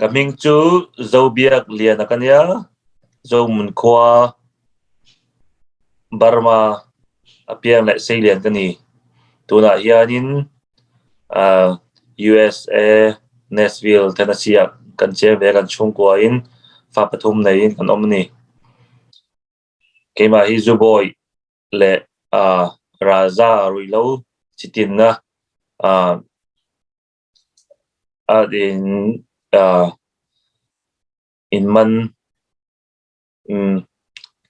Ka hming chu Zobiak Liana ka nia, Zomun khua Burma a piang leh seilian ka ni. Tunah hianin USA Nashville, Tennessee ah kan cheng ve a, kan chhungkuain fa pathum neiin kan awm a ni. Keimah hi Zubawi leh Raza ruihhlo chitinna a in in man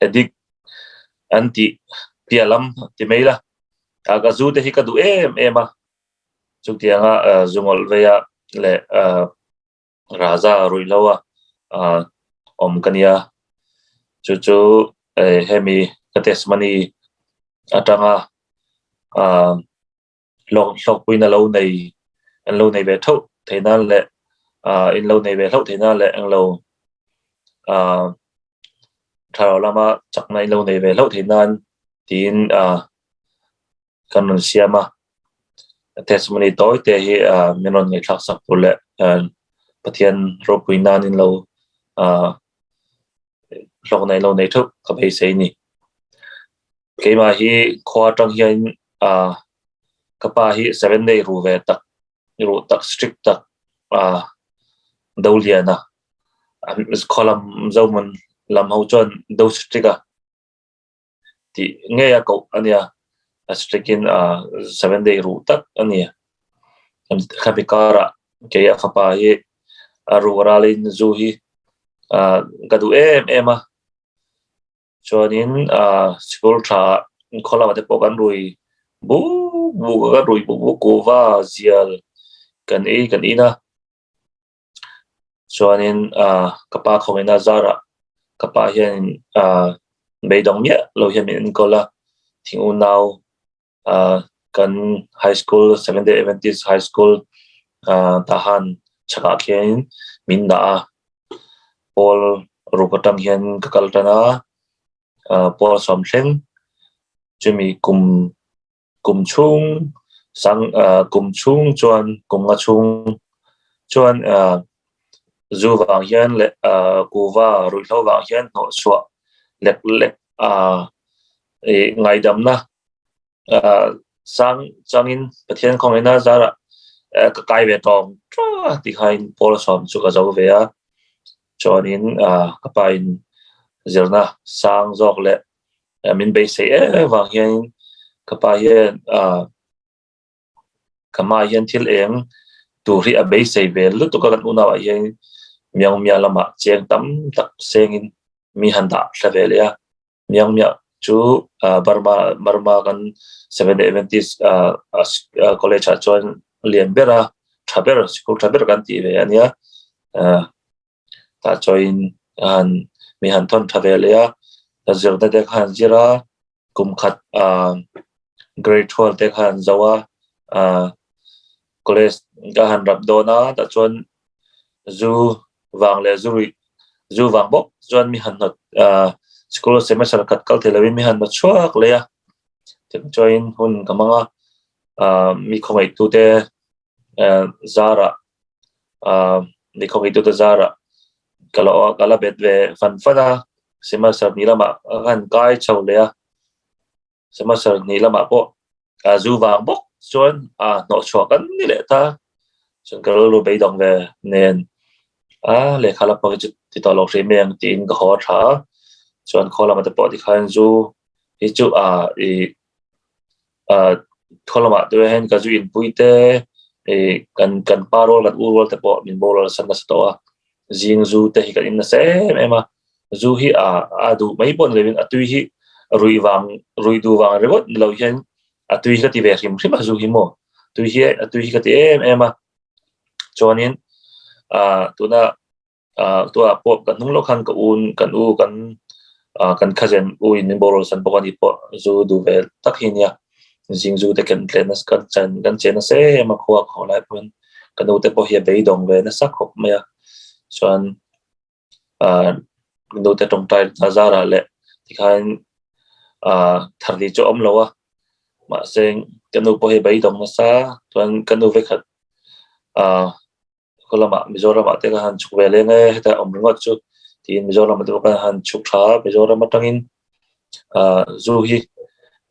addict an tih piah lam ti mai la ka zu te hi ka duh em em a chutianga zu ngawlh vei a leh Raza ruihhlo a awm ka nia chu chu hemi ka testimony atanga hlawkpuina lo nei an lo nei ve theuh theih nan leh ah in lo nei ve hlauh theih nan leh englo ah thlarau lama chakna in lo nei ve hlauh theih nan tiin ah kan rawn siam a testimony tawi te hi ah min rawn ngaihthlak sak tur leh ah Pathian ropui nan in lo ah hlawkna in lo nei theuh ka beisei a ni. Keimah hi khua atang hian ah ka pa hi seven day ru ve tak ruh tak strict tak ah do lian a khaw lam Zohmun lam ho chuan do strict a tih ngei a koh a nia a strict in ah seven day ruh tak a ni khami karah kei a fapa hi a ruk ralin zu hi ah ka duh em em a. Chuanin ah sikul tha khaw lamah te pawh kan rui buk buk a kan rui buk buk kuhva zial kan ei kan in a chuanin ah ka pa khawngaihnaa zarah ka pa hianin ah beidawng miah lo hian min enkawl a thing unau ah kan high school Seventh Day Adventist High School ah Tahan chhakah khianin min dah a pawl ruk atang hian ka kal tan a ah pawl sawm thleng chumi kum kum chhung sang ah kum chhung chuan kum nga chhung chuan ah zu vang hian leh ah kuhva ruihhlo vang hian hnawh chhuah lek lek ah ih ngaidamna ah sang changin Pathian khawngaihna zarah ka kai ve tawng tha tih khain pawl sawm chu ka zo ve a chuanin ah ka pa in zirna sang zawk leh min beisei em vang hianin ka pa hian ah ka hmaah hian thil eng tur hi a beisei ve lutuk a kan unau ah hian Myanmar lamah cheng tam tak sengin mi han dah thla ve leh a. Myanmar chu Burma Burma kan Seventh Day Adventist college ah chuan lian ber a tha ber sikul tha ber kan tih ve a nia tah chuan han mi han thawn tha ve leh a zirna te kha an zir a kum khat grade 12 te kha an zo a college ka han rap dawn a tah chuan zu vang leh zu ruih zu vang bawk chuan mi han hnawt ah school semester khat kal thei lovin mi han hnawt chhuak leh a chuan hun ka hmang a ah mi khawngaih tute ah zarah ah mi khawngaih tute zarah ka lo ka la bet ve fan fan a semester hnih lamah ka han kai chho leh a. Semester hnih lamah pawh zu vang bawk chuan a hnawh chhuah kan ni leh ta. Chuan ka rilru beidawng ve nen a lehkha lampang hi chu ti tawh lo hrim mai ang tiin ka haw tha a. Chuan khaw lamah te pawh tikhan zu hi chu a ih khaw lamah te hian ka zu inpui te ih kan kan pa rual kan u rual te pawh min boral san nasa tawh a. Zing zu te hi kan in nasa em em a. Zu hi a a duh mai pawh ni lovin a tui hi ruih vang ruih duh vang ringawt ni lo hian a tui hi ka ti ve hrim hrim a zu hi maw tui hi a tui hi ka ti em em a chuanin ah tuna ah tunah pawh kan hnung lawk khan ka un kan u kan ah kan cousin u in min boral san bawk a ni pawh zu duh ve tak hi ania zing zu te kan tlen nasa kan chan kan chen nasa em a khua ka haw lai pawhin ka nu te pawh hi a beidawng ve nasa khawp mai a chuan ah nute tawngtai a zarah leh tikhan ah thar ni chu a awm lo a mahse ka nu pawh hi beidawng nasa chuan ka nu vekhat ah. Khaw lamah Mizoramah te ka han chhuk ve leng e, heta awm ringawt chu tiin Mizoramah te pawh ka han chhuk tha a, Mizoram atangin ah zu hi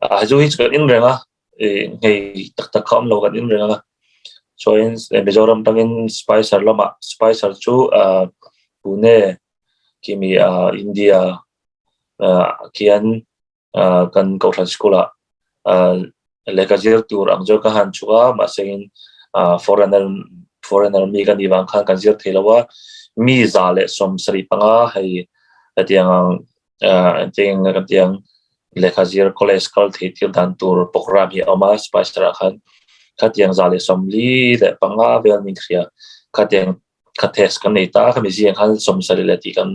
ah zu hi chu kan in reng a, ih nghei tak tak kha awm lo kan in reng a, chuanin Mizoram atangin Spicer lamah Spicer chu ah Pune khi mi ah India ah khian ah kan kohhran school ah ah lehkha zir tur ang chu ka han chhuk a mahse in ah foreigner foreigner mi ka nih vang khan kan zir thei lo a mi za leh 75 hei hetiang ang ah engtin nge kan tih ang lehkha zir college kal theih tir dan tur program hi a awm a spicer ah khan khatiang 145 vel min hria khatiang Ka test kan nei ta, khami zing khan 70 leh tih kan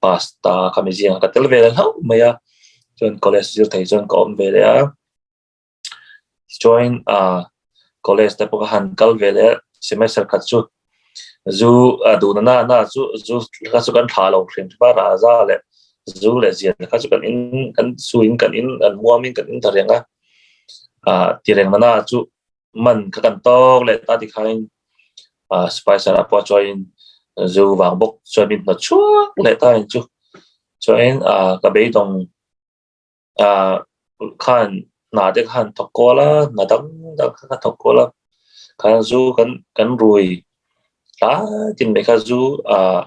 pass ta, khami zing ka tel ve leh hlauh mai a, chuan college zir thei chuan ka awm ve leh a, tichuan ah college te pawh ka han kal ve leh a, semester khat chu zu a duhna na na chu zu kha chu kan thlah lo hrim hrim a, raza leh zu leh zian kha chu kan in kan su in kan in kan muam in kan in ta reng a, ah ti reng na na chu man kha kan tawk leh ta tikhain ah spicer ah pawh chuanin zu vang bawk chuan min hnawt chhuak leh ta ang chu chuanin ah ka beidawng ah khan hna te khan thawk kual a hna dang dang kha ka thawk kual a khan zu kan kan rui tlai tin mai kha zu ah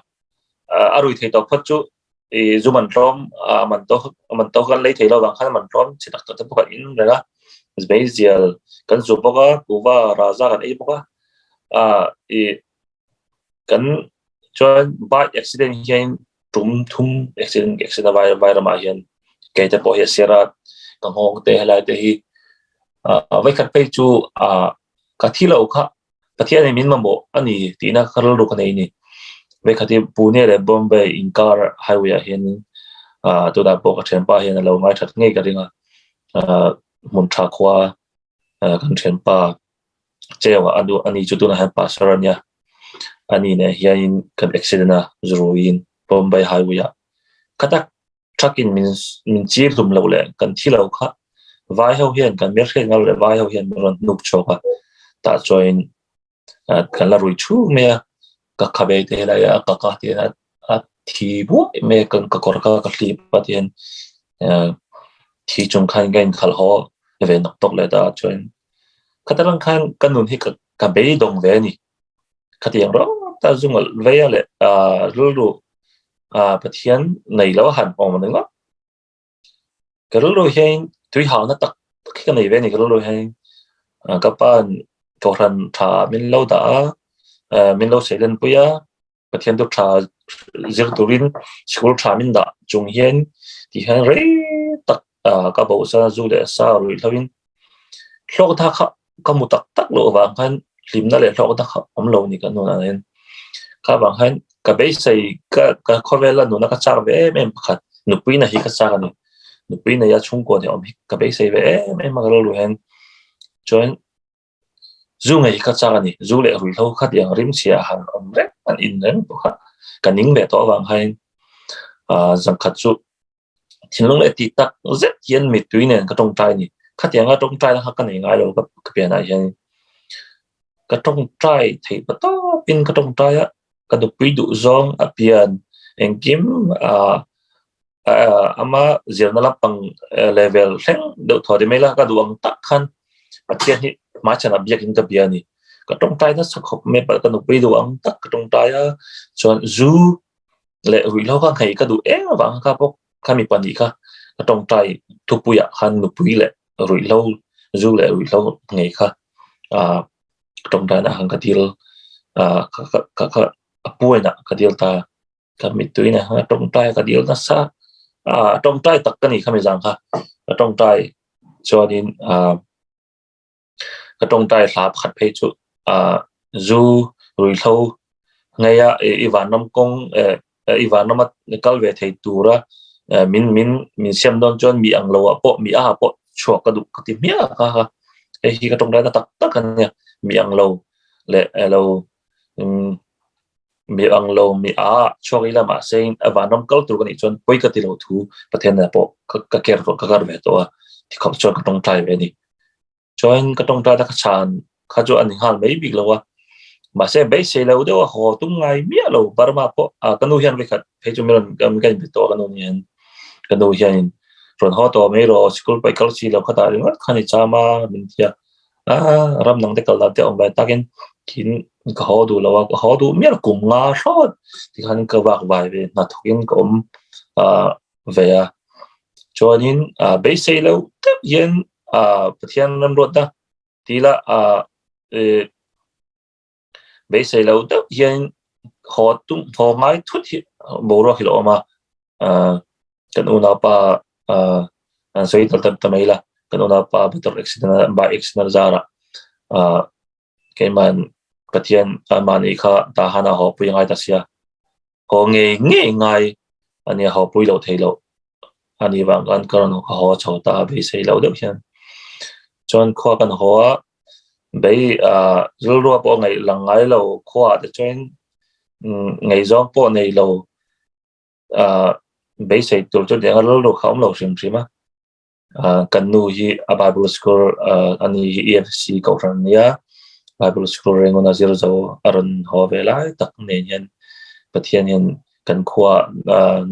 a rui thei tawh phawt chu ih zu man tlawm ah man to man to kan lei thei lo vang khan man tlawm chi tak tak te pawh kan in reng a meizial kan zu bawk a kuhva raza kan ei bawk a ah ih kan chuan bike accident hian tum thum accident accident a vai ramah hian kei te pawh hi a sir a ka nghawng te helai te hi ah vawikhat phei chu ah ka thi lo kha. Pathianin min mamawh a ni tihna ka rilru ka nei a ni. Vekhat hi Pune leh Bombay inkar highway ah hianin ah tunah pawh ka thianpa hian a lo ngai that ngei ka ring a, ah hmun tha khua ah kan thianpa cheu ah a duh a ni chu tunah hian pastor a nia, a ni nen hianin kan accident a zuruiin Bombay highway ah kha tak Thakin min min chir hlum loh leh kan thi lo kha vai ho hian kan hmelhriat ngai lo leh vai ho hian min rawn hnuk chhuak a, tah chuanin kan la rui thu mai a, ka khabe te helai a ka ka te hian a thi buai mai a, ka kawr kha ka hlip a tihian thi chung khan ka inkhalh haw ve nawk tawk leh ta chuan khata lang khan ka nun hi ka beidawng ve a ni. Khatiang rawng ta zunga veia leh rilru Pathian nei lo a han awm a ni ngawt. Ka rilru hian tui hauna tak tak hi ka nei ve a ni ka rilru hian ka pa'n kohhran tha min lo dah a, min lo seilenpui a, Pathian chu tha zir turin sikul tha min dah chung hian ti hian rei tak ka bohsan a zu leh sa ruih hloin hlawkna kha ka hmu tak tak loh avang khan hlimna leh hlawkna kha awm lo ni ka nunah hian kha vang khan ka beisei ka ka khawvela nuna ka chak ve em em pakhat nupui na hi ka chak a ni nupui neia chhungkua ni awm hi ka beisei ve em em a ka rilru hian chuan Zu ngei kha chak a ni, zu leh ruihhlo kha tiang rimchhia han awm reng an in reng tawh kha ka ning leh tawh avang khain ah zangkhat chu thinlung leh tih tak zet hian mittui nen ka tawngtai a ni. Khatianga tawngtai na kha ka nei ngai lo ka pianah hian ka tawngtai theih pa tawpin ka tawngtai a, ka nupui duh zawng a pian engkim ah ama zirna lampang level thleng deuh thaw ti mai la ka duh ang tak khan Pathian hi hmaichhanah biakin ka bia a ni. Ka tawngtai nasa khawp mai ka nupui duh ang tak ka tawngtai a, chuan zu leh ruihhlo kha nghei ka duh em avang kha bawk kha mipa nih kha ka tawngtai thupuiah khan nupui leh ruihhlo zu leh ruihhlo nghei kha ah tawngtaina khan ka dil ah ka kha a puainah ka dil ta. Ka mittui nen khan a tawngtai ka dil nasa a tawngtai tak ka ni khami zang kha ka tawngtai chuanin ah ka tawngtai hla pakhat phei chu ah zu ruihhlo ngeia i vanram kawng eh i vanrama kal ve thei tura min min min siam dawn chuan mi ang lo ah pawh mi a pawh chhuak ka duh ka ti hmiah kha kha hei hi ka tawngtai na tak tak a nia mi ang lo leh elo umm Mi ang lo mi a chhuak ila mahse a vanram kal tur ka nih chuan pawi ka ti lo thu Pathian nen pawh ka ker ka kar ve tawh a tikhawp chuan ka tawngtai ve a ni. Chuan ka tawngtai na ka chhan kha chu a ni nghal mai bik lo a. Mahse beisei lo deuh a haw tum ngai miah lo Burma pawh ah ka nu hian vekhat phei chu min rawn ka inbe tawh a ka nu hian ka nu hianin rawn haw tawh mai rawh sikul pawh i kal si lo khatah ringawt khan i cham a min ti a ah ram dang te kal dan te a awm ve takin tin ka haw duh lo a ka haw duh miah lo kum nga hrawt tikhan ka vak vai ve hnathawkin ka awm ah ve a chuanin ah beisei lo deuh hian ah Pathian remruatna Tila ah beisei lo deuh hian haw tum haw ngai thut hi boruak hi lo awm a, kan unaupa an sawi tal ta mai la, kan unaupa motor accident a bike accident a zarah keiman Pathian mahni kha tahan a haw pui a ngai ta sia. Haw ngei ngei ngai a nia, haw pui loh theih loh a nih vang khan ka rawn ka haw chho ta a beisei loh deuh hian. Chuan khua kan haw a, bei ah rilrua pawh ngaih lang ngai lo khuaah te chuan ngaihzawng pawh nei lo ah beisei tur chu tiang a rilru kha awm lo hrim hrim a. Kan nu hi a Bible school a ni hi EFC kohhran a nia, Bible school Rangoon a zir zo a rawn haw ve lai tak nen hian Pathian hian kan khua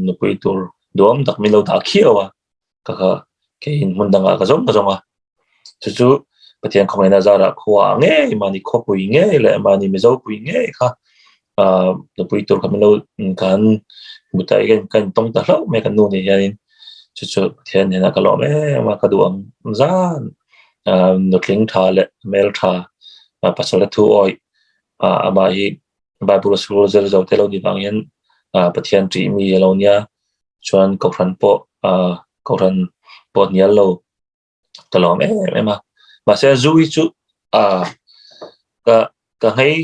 nupui tur duam tak min lo dah khiau a, ka kha keiin hmun dangah ka zawng ka zawng a, chu chu Pathian khawngaihna zarah khua ngei mahni khawpui ngei leh mahni Mizo pui ngei kha nupui tur kha min lo kan hmu ta i ka intawng ta hlauh mai kan nu nen hianin chu chu Pathian hnenah ka lawm em a ka duh ang zan nutling tha leh hmel tha pasal te thu awih amah hi Bible school zir zo te lo ni vang hian Pathian tih mi a lo nia chuan kohhran pawh kohhran pawh hnial lo. ka lawm em em a mahse zu hi chu ah ka ka nghei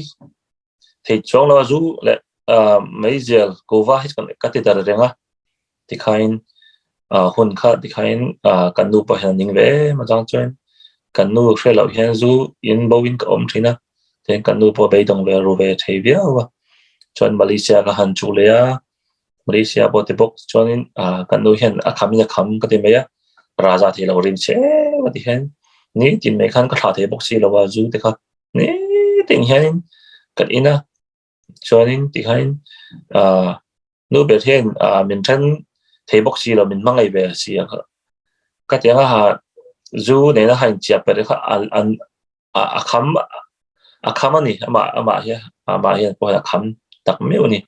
thei chuang lo a zu leh ah meizial kuhva hi chu ka ti dar reng a tikhain ah hun kha tikhain ah kan nu pawh hian a ning ve em a chang chuan kan nu hre loh hian zu in bo in ka awm thin a tin kan nu pawh beidawng ve ru ve thei viau a chuan Malaysia ka han chuh leh a. Malaysia pawh ti bawk chuanin ah kan nu hian a kham in a kham ka ti mai a, raza thei lo rim che a ti hian nitin mai khan ka thlah thei bawk si lo a zu te kha nitin hianin kan in a chuanin tikhain ah nu ber hian ah min then thei bawk si lo min hmangaih ve si a ka ti ang a ha zu nena ha inchiah per kha an an a kham a kham a ni amah amah hi amah hian pawh hian a kham tak meuh a ni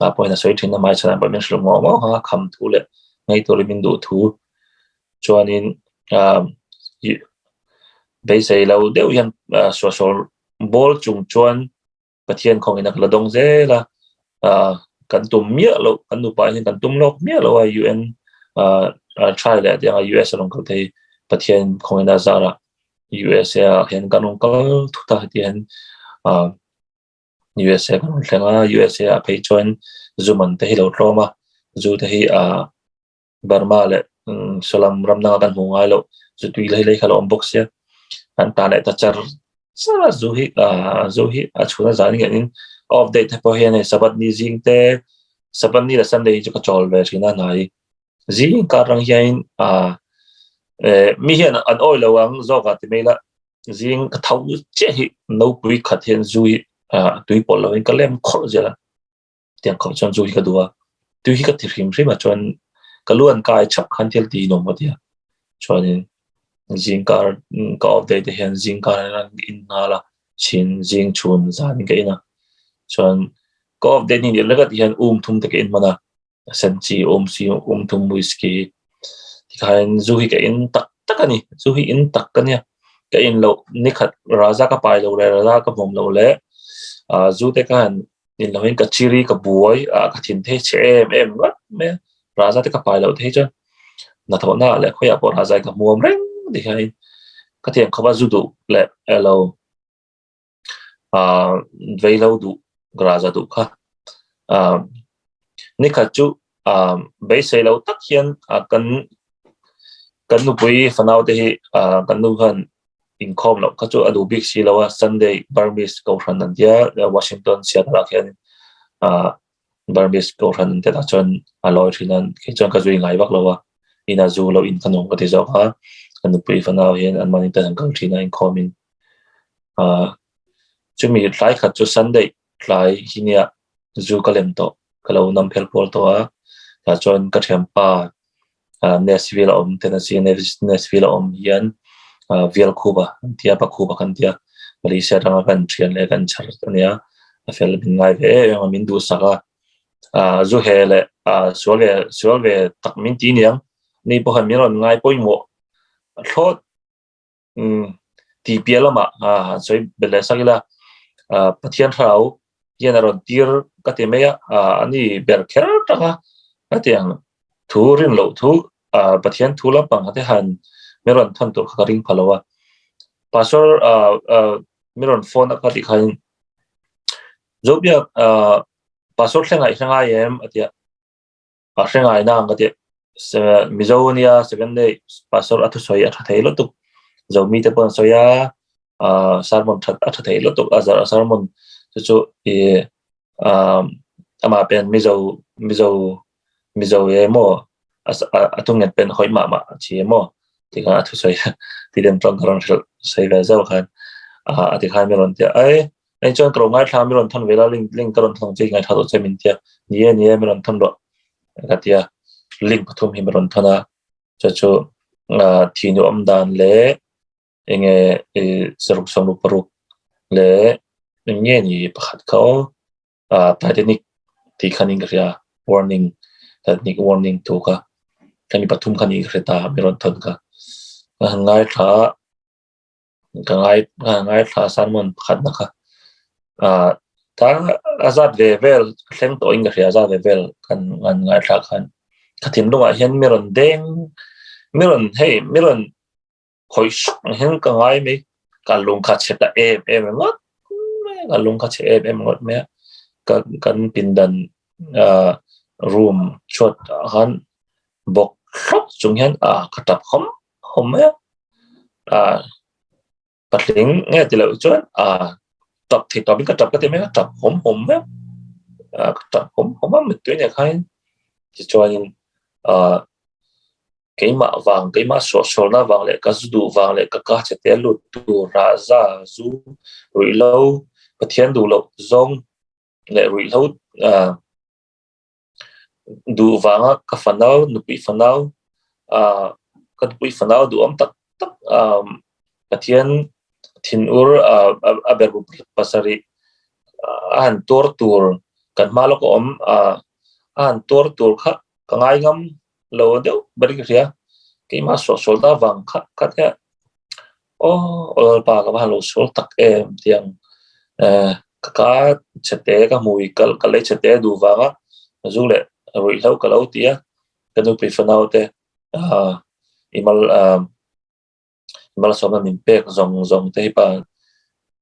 a pawhin a sawi thin a hmaichhan ah pawh min hrilh ngawh ngawh a kham thu leh ngei turin min duh thu chuanin ah ih beisei lo deuh hian ah suahsual ball chung chuan Pathian khawngin a la dawng zel a, ah kan tum miah loh kan nupa hian kan tum lawk miah loh a UN ah try leh tiang a US a rawn kal thei Pathian khawngin a zarah USA ah hian kan rawn kal thut a heti hian ah USA kan rawn thleng a USA ah phei chuan zu man te hi lo tlawm a zu te hi ah Burma leh Salam ram danga kan hmuh ngai loh zu tui lei lei kha lo awm bawk sia an ta leh ta char char a zu hi zu hi a chhun a zan hianin off day te pawh hian hei Sabbath ni zing te Sabbath ni leh Sunday hi chu ka chawl ve thin a hnai zing kar rang hianin mi hian an awi lo ang zawk ah ti mai la zing ka tho chiah hi nopui khat hian zu hi tui pawlh lovin ka lem khawlh zel a. Tiang khawp chuan zu hi ka duh a, tui hi ka ti hrim hrim a chuan ka lu an kai chhap khan thil ti nuam ka ti a, chuanin zingkar ka off day te hian zingkar an in nghal a, chhin zing chhun zan in ka in a, chuan ka off day ni leh lek ah hian um thum te ka in hman a, sen chi um si um thum whisky tikhain zu hi ka in tak tak a ni, zu hi in tak ka nia, ka in loh nikhat raza ka pai loh leh raza ka hmawm loh leh ah zu te khan Nin lo in ka chiri ka buai a ka thin thei chhe em em vat mai a, Raza te ka pai loh thei chuan hnathawhna ah leh khawiah pawh Raza in ka hmuam reng ti hian ka thiam khawp a zu duh leh elo ah vei lo duh Raza duh kha ah nikhat chu ah beisei lo tak hian ah kan kan nupui fanau te hi ah kan nu khan inkhawm loh kha chu a duh bik si lo a, Sunday Burmese Kohhran an tia Washington Seattle ah khian ah Burmese Kohhran an tia tah chuan a lawi thin a, kei chuan ka zui ngai vak lo a, ina zu lo in ka nuam ka ti zawk a, ka nupui fanau hian an mahni ten an kal thin a inkhawm in ah. Chumi tlai khat chu Sunday tlai hi nia zu ka lem tawh, ka lo nam phel pawl tawh a, tah chuan ka thianpa Nashville a awm Tennessee Nashville a awm hian Vialkhupa an tia Pakhupa kan tia Malaysia atanga kan thian leh kan chhar a nia, a fel min ngai ve em em a min duhsak a, zu he leh sual ve sual ve tak min ti niang, ni pawh khan min rawn ngai pawimawh thlawt. Tih piah lamah han sawi belh leh sak ila, Pathian thlarau hian a rawn tir ka ti mai a, a ni ber kher tak a, hetiang thu rin loh thu Pathian thu lampang te han mi rawn thawn tur kha ka ring pha lo a. Pastor mi rawn phone a ka tih khan Zobiak Pastor thlengah i hre ngai em a ti a. A hre ngai na ang ka ti. Mizo ania Seven Day Pastor a thusawi a tha thei lutuk. Zomi te pawh an sawi a, sermon that a tha thei lutuk a sermon chu chu i amah pen Mizo Mizo Mizo emaw a thunget pen hawih mah mah a thi emaw ti khan a thusawi ti lem chuan ka rawn hrilh sawi ve zeuh khan a ti khan mi rawn ti a, ei Hei chuan ka lo ngaithla a, mi rawn thawn ve la, link link ka rawn thawn che i ngaithla tawh che min tia, ni e ni e mi rawn thawn rawh ka tia, link pathum hi mi rawn thawn a, chu chu thi nuam dan leh enge i saruk sawmruk paruk leh eng nge ni pakhat kha aw Titanic tih khan in ka hria warning Titanic warning thu kha ka mi pathum kha ni ka hre ta mi rawn thawn kha ka han ngaithla a. Ka ngai ka ngaithla sermon pakhat na kha ah ta a zat ve vel a thleng tawh in ka hria a zat ve vel kan an ngaithla khan ka thinlungah hian mi rawn deng mi rawn hei mi rawn khawih hruk ang hian ka ngai mai ka lung kha chhe ta em em ringawt mai a ka lung kha chhe em em ringawt mai a ka kan pindan ah room chhuat ah khan bawk hlawk chung hian ah ka tap hawm hawm mai a ah patling nge ti loh chuan ah tap thei tawp in ka tap ka ti mai a tap hawm hawm mai a ah ka tap hawm hawm a mittui nen khain tichuanin ah keimah vang keimah suahsualna vang leh ka zu duh vang leh ka ka che te lut tur rah za zu ruihhlo Pathian duh loh zawng leh ruihhlo ah Duh vanga ka fanau, nupui fanau, ah ka nupui fanau duhawm tak tak ah Pathian thinur ah a ber pasarih a han tuar tur kan hma lawk a awm ah a han tuar tur kha ka ngai ngam lo deuh ber in ka hria. Keimah suahsual ta vang kha kha te aw aw lalpa ka va han lo sual tak em tiang eh ka ka chhete ka hmui ka ka lei chhete duh vanga zu leh ruihhlo ka lo ti a ka nupui fanau te ah i mal ah i malsawmna min pek zawng zawng te hi pa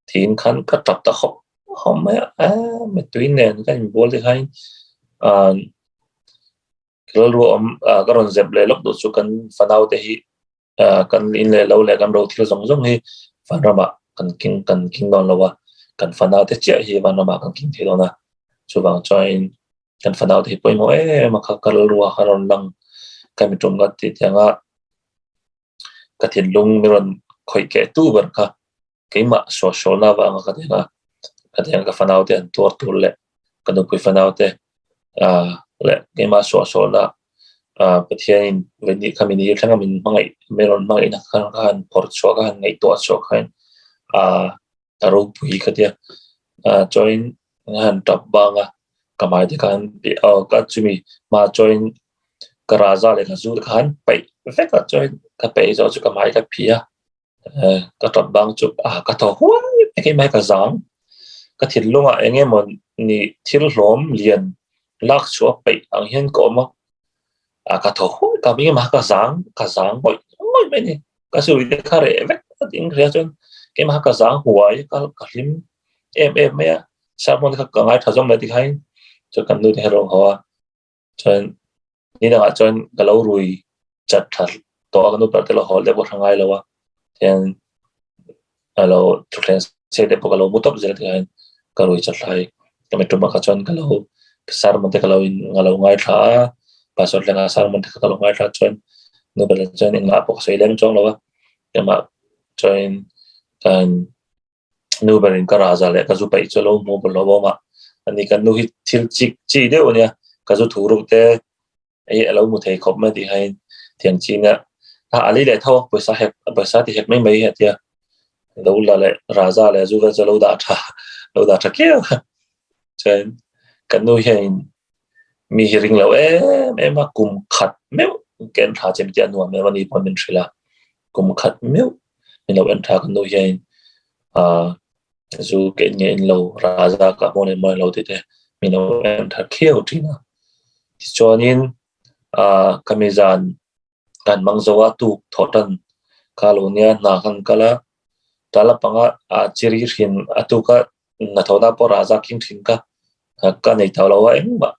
tiin khan ka tap ta hawp hawp mai a eh mittui nen ka inbual te khain ah rilru awm ah ka rawn zep leh lawk duh chu kan fanau te hi kan in leh lo leh kan ro thil zawng zawng hi vanramah kan king kan king dawn lo a, kan fanau te chiah hi vanramah kan king thei dawn a, chuvang chuanin kan fanau te hi pawimawh em a kha ka rilru a kha rawn lang ka mi tum ka tih tiang a ka thinlung mi rawn khawih keh tu ber kha keimah suahsualna avanga ka tiang a ka tiang ka fanau te an tuar tur leh ka nupui fanau te ah leh keimah suahsualna ah Pathianin vawiin kha min thlenga min hmangaih min rawn hmangaihna kha ka han phawrh chhuah ka han ngaihtuah chhuah khan ah a ropui ka tia ah chuanin ka han tap bang a ka hmai te khan aw ka chumi hma chuanin ka raza leh ka zu te khan paih vek a chuanin ka peih zawh chu ka hmai ka phih a. Ka tawp bang chu ah ka thaw huai mai keimah hi ka zang ka thinlungah eng emaw ni thil hlawm lian lak chhuah peih ang hian ka awm a ah ka thaw huai ka keimah ka zang ka zang ngawih ngawih mai a ni ka zui te kha reh vek a tih ang hria chuan keimah ka zang huai ka ka hlim em em mai a sermon kha ka ngaithla zawm mai tikhain chuan kan nu te hi a rawn haw a chuan ni dangah chuan ka lo rui chat tha tawh a ka nu ber te lo haw leh pawh hre ngai lo a tihian a lo thutthleng sei te pawh ka lo mu tawp zel tikah hian ka rui chat hlai ka mi tumah kha chuan ka lo sermon te ka lo in ka lo ngaithla a pastor thlengah sermon te kha ka lo ngaithla chuan nu ber chuan engmah pawh ka sawi lem chuang lo a keimah chuan kan. Nu berin ka raza leh ka zu paih chu a lo hmu bawlhhlawh bawm a, ani kan nu hi thil chik chi deuh a nia, ka zu thu ruk te hei a lo hmu thei khawp mai tih hian thiam chi nia a a lei leh tho a pawisa hek pawisa ti hek mai mai hi a tia lo la leh raza leh zu vel chu a lo dah tha lo dah tha kiau a chuan kan nu hianin mi hi ring lo em em a kum khat meuh ka en thla chem tih a nuam em a ni pawh min hrilh a kum khat meuh min lo en tha kan nu hianin ah zu ka en nge en lo raza ka hmuh leh mawi lo tih te min lo en tha khiau thin a tichuanin ah ka mi zan kan hmang zo a tuk thawh tan kha lo nia hna khan kal a ta lampanga ah chiri hrin a tuk a hnathawhna pawh raza khing thin kha ka nei tawh lo a engmah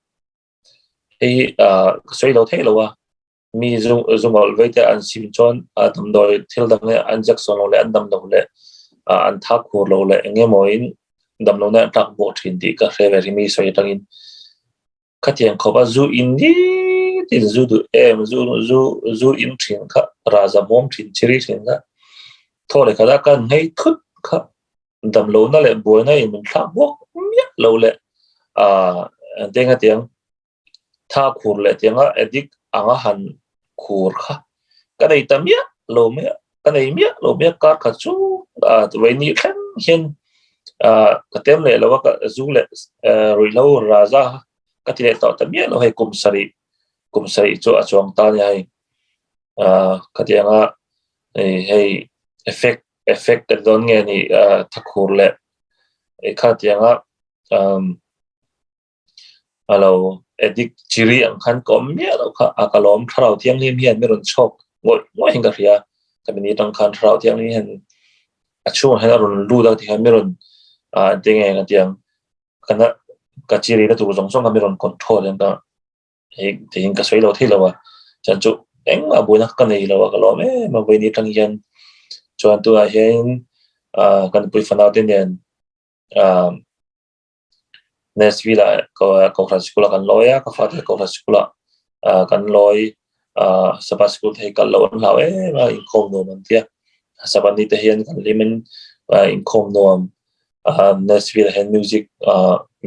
hei hi ah ka sawi lo theih lo a. Mi zungawlh vei te an sim chuan damdawi thil dang leh an injection lo leh an dam lo leh an tha khur lo leh eng emawin dam lohna an tlak bawk thin tih ka hre ve rih mi sawi atangin khatiang khawpa zu in nitin zu duh em zu zu zu in thin kha raza hmawm thin chiri thin kha thaw leh khat a ka nghei thut kha dam lohna leh buaina in min thlak bawk miah lo leh ah engtin tiang Tha khur leh tianga addict anga han khur kha ka nei ta miah lo mai a, ka nei miah lo mai a, kar khat chu vaini thleng hian ka tem leh lo a, ka zu leh ruihhlo raza ka ti leh tawh ta miah lo hei kum sarih kum sarih chu a chuang ta nia hei khatianga hei effect effect kan dawn nge ni tha khur leh khatianga A lo addict chiri ang khan ka awm miah loh kha a ka lawm thlarau thianghlim hian mi rawn chhawk ngawih ngawih hian ka hria ka mini atang khan thlarau thianghlim hian a chhungah hian a rawn lut a tikhan mi rawn ah engtin nge ka ti ang ka na ka chiri na tur zawng zawng kha mi rawn control hian ka hei tiin ka sawi lo thei lo a chuan chu engmah buaina ka nei lo a ka lawm em a vawiin atang hian chuan tunah hian ah ka nupui fanau te nen ah. Nashville ah Kohhran sikul ah kan lawi a, ka fate Kohhran sikul ah kan lawi Sabbath sikul te hi kal loh an hlau em a, inkhawm nuam an tia. Sabbath ni te hian kan hlim in inkhawm nuam Nashville ah hian music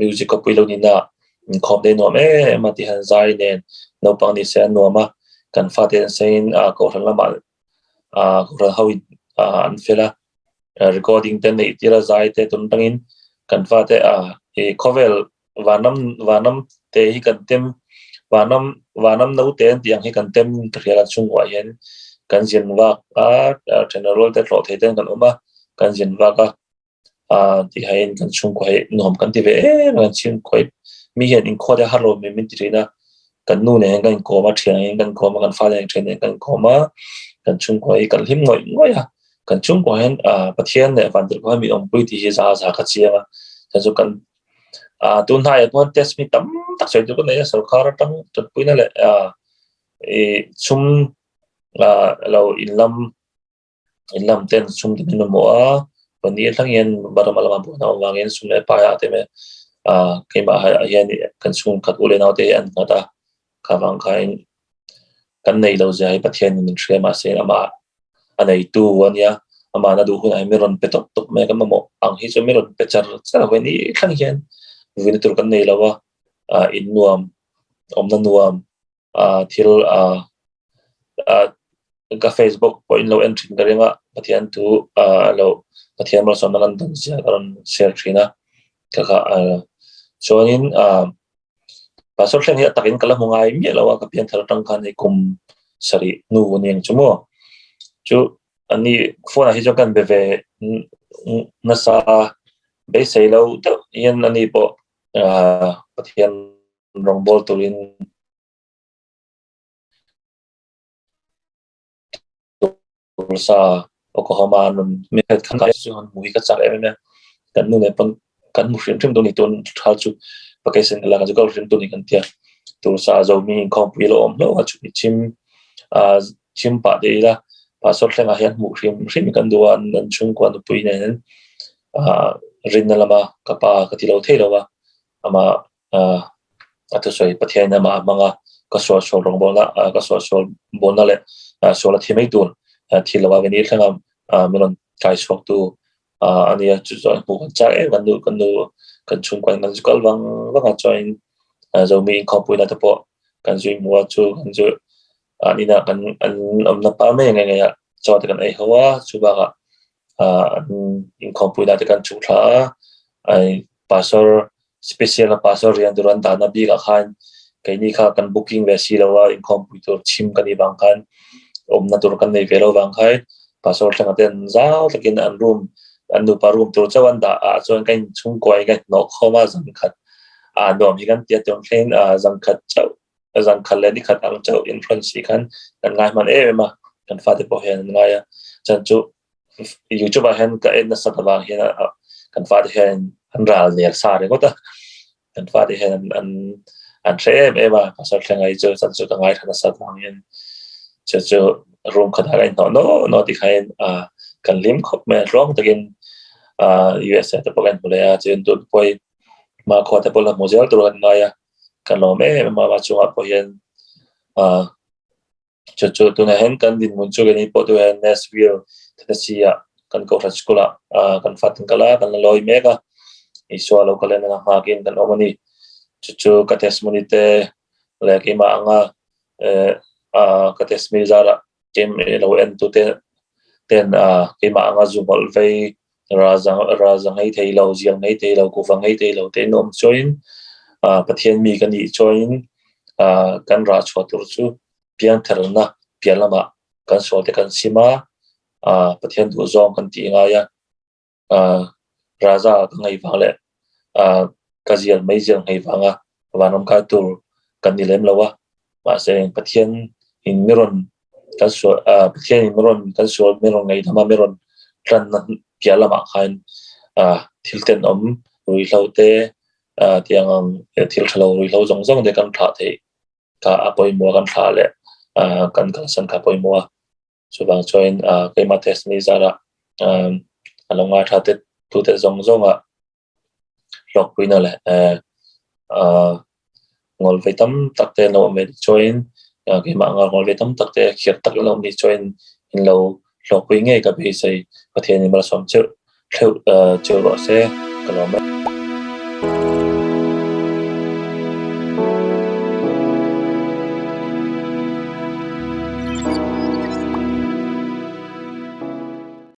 music khawpui lo nihna ah inkhawm te hi nuam em a ti hian zai nen naupang ni se a nuam a, kan fate an sawiin Kohhran lamah Kohhran ho in an fel a. Recording te neih tir a zai te tun atangin kan fate a i khawvel vanram vanram te hi kan tem vanram vanram naute an tih ang hi kan tem ka hria kan chhungkuah hian kan zin vak a thenawm rual te hlawh thei ten kan awm a kan zin vak a ah tih hain kan chhungkua hi nuam kan ti ve em a kan chhungkua hi mi hian inkhawh te har lo min min ti thin a kan nu nen kan inkawm a thian angin kan inkawm a kan fate nen thian nen kan inkawm a kan chhungkua hi kan hlim ngawih ngawih a kan chhungkua hian ah Pathian leh Vantirhkoh hian min awmpui tih hi za za ka chiang a chuan chu kan ah tun hnaiah pawh test mi tam tak sawi tur ka nei a sorkar atang tanpuina leh ah ih chhum ah lo inlam In lam ten sum te min mamawh a, pahnih thleng hian Burma lama buaina awm vangin sum leh pai ah te me ah keimah ah hian kan chhungkhat u leh nau te hi an nghat a, kha vang khain kan nei lo zia hi Pathian in min hria mahse amah a neitu a nia, amah na duh hunah hian min rawn pe tawp tawp mai a, kan mamawh ang hi chu min rawn pe char char a, vawiin thleng hian vuina tur kan nei lo a, ah in nuam awmna nuam ah thil ah ah ka Facebook pawh in lo en thin ka ring a Pathian thu ah lo Pathian malsawmna kan dawn zia ka rawn share thin a ka kha ah chuanin ah Pastor thleng hi a takin ka la hmu ngai miah lo a ka pianthar atang khan hei kum sarih hnu a ni ang chu maw chu ani phone ah hi chuan ka han be ve nasa a beisei lo deuh hian ani pawh ah Pathian rawngbawl turin Tulsa Oklahoma an rawn mi khan chu han hmu hi ka chak em em a kan nu nen pawn kan hmu hrim hrim dawn ni tun thal chu vacation ka lak chu kal hrim tur ni kan tia Tulsa Zomi inkhawmpui lo awm hlauh a chumi chhim ah chhim pah te ila pastor thlengah hian hmuh hrim hrim kan duh a an chhungkua nupui nen ah rinna lama ka pa ka ti lo thei lo a amah ah a thusawi Pathian amah a hmang a, ka sual sual rawngbawlna ah ka sual sual bawlna leh ah sual a thi mai tur thil lo a veni thleng a ah min rawn kai chhuak tu. A nia chu chuan hmuh kan chak em kan nu kan nu kan chhungkua in kan zu kal vang vang a chuan in Zomi inkhawmpuina te pawh kan zui hmu a chu kan zu an inah kan an awmna pa mai ang engah chaw te kan ei ho a chu bakah an inkhawmpuina te kan chhuk thla a pastor special a pastor rian tur an dahna bikah khan keini kha kan booking ve si lo a inkhawmpui tur chhim ka nih vang khan awmna tur kan nei ve lo vang khan pastor thlengah te an zau takin an room an nupa room tur chauh an dah ah chuan ka inchhungkuai ka inhnawh khawm a zan khat a nuam hi kan tia tawng thleng a zan khat chauh zan khat leh ni khat ang chauh in hrawn si khan kan ngai hman em em a kan fate pawh hian an ngai a chan chu YouTube ah hian ka en nasat avang hian kan fate hian an ral nel sa ringawt a kan fate hian an an an hre em em a pasal thleng ai chu chan chu ka ngai tha nasat vang hian chu chu room khatah ka inhnawh naw naw ti khain kan hlim khawp mai a tluang takin USA te pawh kan hmu leh a chuan tun pawh hmakhua te pawh la hmu zel tur kan ngai a kan lawm em em a chungah pawh hian Chu chu tunah hian kan dinhmun chu keini pawh duh hian Nashville, Tennessee ah kan Kohhran School ah kan fat kan kal a, kan la lawi mek a, Isua lo kal en a nghakin kan awm a ni. Chu chu ka testimony te leh keimah anga ka testimony zarah keimah lo en tute ten keimah anga zu mawlh vei Raza ngei thei lo, zial ngei thei lo, kuhva ngei thei lo te in awm chuain Pathian mi ka nih chuain kan rah chhuah tur chu piangtharna piah lamah kan sual te kan sim a, Pathian duhzawng kan tih ngai a, Raza ka ngaih vang leh ka zial mai zial ngei vanga vanram kai tur kan ni lem lo a, mahse Pathian in mi rawn kan sual Pathian in mi rawn kan sual mi rawn ngaihdam a mi rawn tlanna piah lamah khan thil tenawm ruihhlo te tiang ang thil tha lo ruihhlo zawng zawng te kan thlah theih kha a pawimawh a kan thlah leh kan kalsan kha a pawimawh a. Chuvang chuan keimah testimony zarah a lo ngaithla te tute zawng zawngah hlawkpuina leh ngawl ve tam tak te an lo awm ve chuan keimah anga ngawl ve tam tak te khirh tak an lo awm nih chuan in lo hlawkpui ngei ka beisei Pathianin malsawm cheuh theuh cheu rawh se ka lawm e.